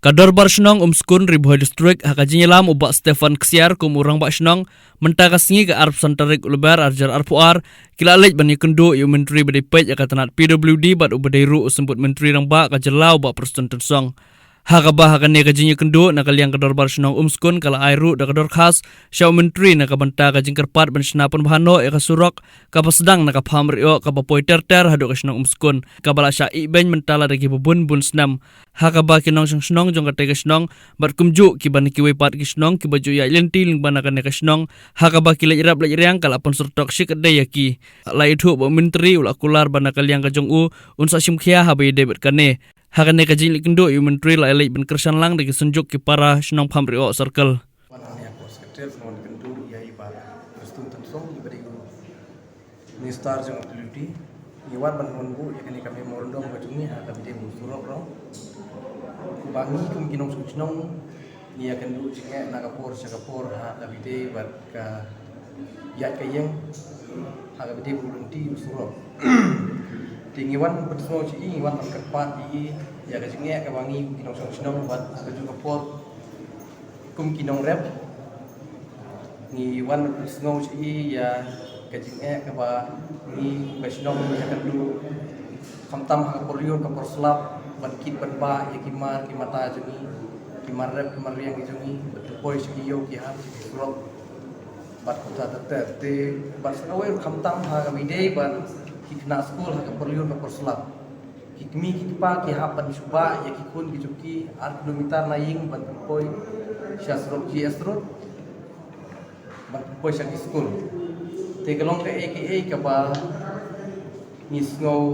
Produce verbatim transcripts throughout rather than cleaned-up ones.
Ka Dorbar Shnong Umskun, Ri Bhoi District, ha ka jingïalam u Bah Stephen Ksiar kum u Rangbah Shnong, mynta ka sngi ka arphew san tarik u Lber arhajar arphew ar, ki la leit ban ïakynduh ïa u Myntri ba dei peit ïa ka tnat P W D bad uba dei ruh u Symbud Myntri Rangbah ka jylla u Bah Prestone Tynsong. Ha kaba ha kane ka jingïakynduh na ka liang ka Dorbar Shnong Umskun ka la ai ruh da ka dorkhas sha u Myntri na ka bynta ka jingkyrpad ban shna pynbha noh ïa ka surok kaba sdang na ka Pham Ri-oh kaba poi ter ter haduh ka Shnong Umskun, kaba la shah ih beiñ mynta lada kiba bun bun snem. Ha kaba ki nongshong shnong jong katei ka shnong bad kumjuh kiba na kiwei pat ki shnong kiba ju ïaid lynti lyngba na kane ka shnong, ha kaba ki leit rep leit riang ka la pynsyrtok shikatdei ïa ki. La ïathuh ba u Myntri u la kular ba na ka liang ka jong u un sa shim khia haba ïadei bad kane. Ha kane ka jingleit kynduh ïa u Myntri la ïaleit ban kyrshan lang da ki synjuk ki para shnong Pham Ri-oh Circle. Wan hangne ha ka Secretariat, ngan kynduh ïa i Bah Prestone Tynsong, i ba dei u Minister jong P W D. Ngi wan ban wan buh ïa kane ka memorandum ka jong ngi ha kaba ïadei bad u surok rong. Kumba ngi kum ki nongshong shnong, ngi ïakynduh jingeh na ka por sha ka por ha kaba ïadei bad ka ïaid ka ïeng ha kaba ïadei bad u lynti u surok. Te ngi wan pynsngew sha i, ngi wan ban kyrpad ïa i ïa ka jingeh kaba ngi kum ki nongshong shnong bad ha kajuh ka por kum ki nongrep ngi wan pynsngew sha i ïa ka jingeh kaba ngi kum ka shnong ngi ïakynduh, khamtam ha ka por lyiur ka por slap, ban kit ban bah ïa ki mar ki mata jong ngi, ki mar rep ki mar riang ki jong ngi, ban pynpoi sha ki ïew ki ham sha ki surok. Bad kumta ter ter te bad sa kawei ruh khamtam ha kaba ïadei bad ki khynnah skul ha ka por lyiur ka por slap. Ki kmie ki kpa ki hap ban shu bah ïa ki khun ki jong ki ar kilometer na ïing ban pynpoi sha surok G S Road, ban pynpoi sha ki skul. Te ka long kaei kaei kaba ngi sngew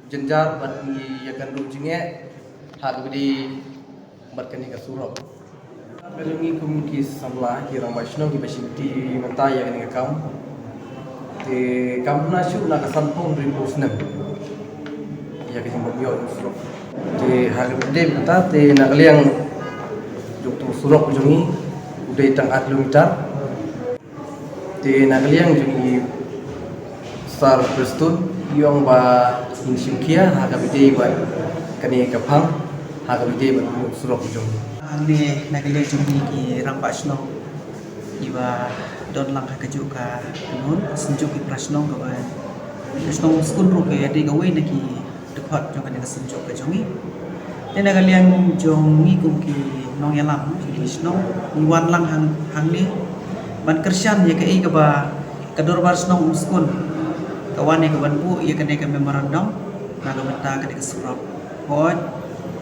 jynjar bad ngi ïakynduh jingeh ha kaba ïadei bad kane ka surok. Ka jong ngi kum ki samla ki rangbah shnong kiba shimti mynta ïa kane ka kam. Te kam na shu na ka sanphew hynriewphew snem ïa ka jingbym ïoh ïa u surok. Te ha kaba ïadei mynta te na ka liang jong utu u surok jong ngi u dei tang ar kilometer. Te na ka liang jong i Sir Prestone i ong ba in shim khia ha kaba ïadei bad kane ka phang ha kaba ïadei bad u surok jong ngi. Hangne na ka liang jong ngi ki rangbah shnong kiba don lang ha kajuh ka kynhun, synjuk ki para shnong kaba ka shnong Umskun ruh ka ïadei kawei na ki dkhot jong kane ka synjuk ka jong ngi. Te na ka liang jong ngi kum ki nongïalam jong ki shnong ngi wan lang hang hangne ban kyrshan ïa kaei kaba ka Dorbar Shnong Umskun ka wan ïa ka ban buh ïa kane ka memorandum na ka bynta kane ka surok. Hooid,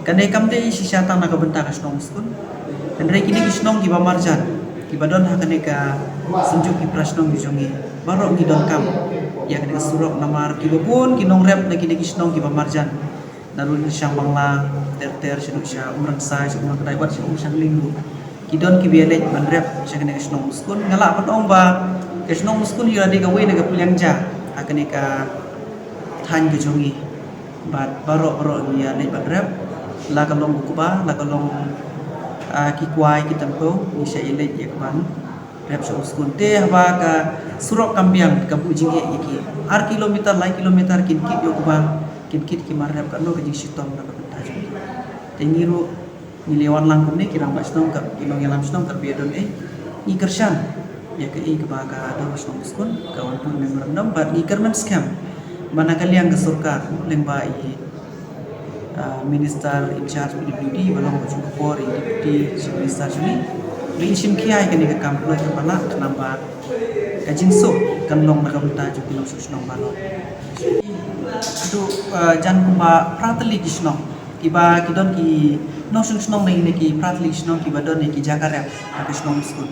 kane kam dei shisha tang na ka bynta ka shnong Umskun. Hynrei kine ki shnong kiba marjan kiba don ha kane ka synjuk ki para shnong ki jong ngi baroh ngi donkam ïa kane ka surok namar kiba bun ki nongrep na kine ki shnong kiba marjan. Naduh sha Bangla ter ter, sha Umrangsa, sha Umrangkdai, wat sha Umshangling ruh ki don kiba ïaleit ban rep sha kane ka shnong Umskun. Nga lah ban ong ba ka shnong Umskun ïa dei kawei na ka pliang ja ha kane ka thaiñ ka jong ngi. Bad baroh baroh ngi ïaleit ban rep, la ka long u kba, la ka long, ah, ki kwai ki tempong, ngi shah ïaleit ïa ka ban rep sha Umskun. Te haba ka surok kam biang ka buh jingeh ïa ki. Ar kilometer, lai kilometer kin kit ïa u kba, kin kit ki mar rep, katno ka jingshitom na ka bynta jong ki. Te ngi ruh ngi la wan lang kumne ki rangbah shnong, ki nongïalam shnong, kaba ïadon eh ngi kyrshan ïa kaei kaba ka Dorbar Shnong Umskun ka wan buh memorandum bad ngi kyrmen skhem ba na ka liang ka sorkar lyngba i, ah, Minister in charge P W D ba long ka jong ka por, i Deputy Chief Minister jong ngi, ba in shim khia ïa kane ka kam kloi kaba lah, khnang ba ka jingsuk kan long na ka bynta jong ki nongshong shnong baroh. Haduh, ah, jan kumba phra tylli ki shnong kiba ki don ki nongshong shnong na kine ki phra tylli ki shnong kiba don ïa ki jaka rep ha ka shnong Umskun.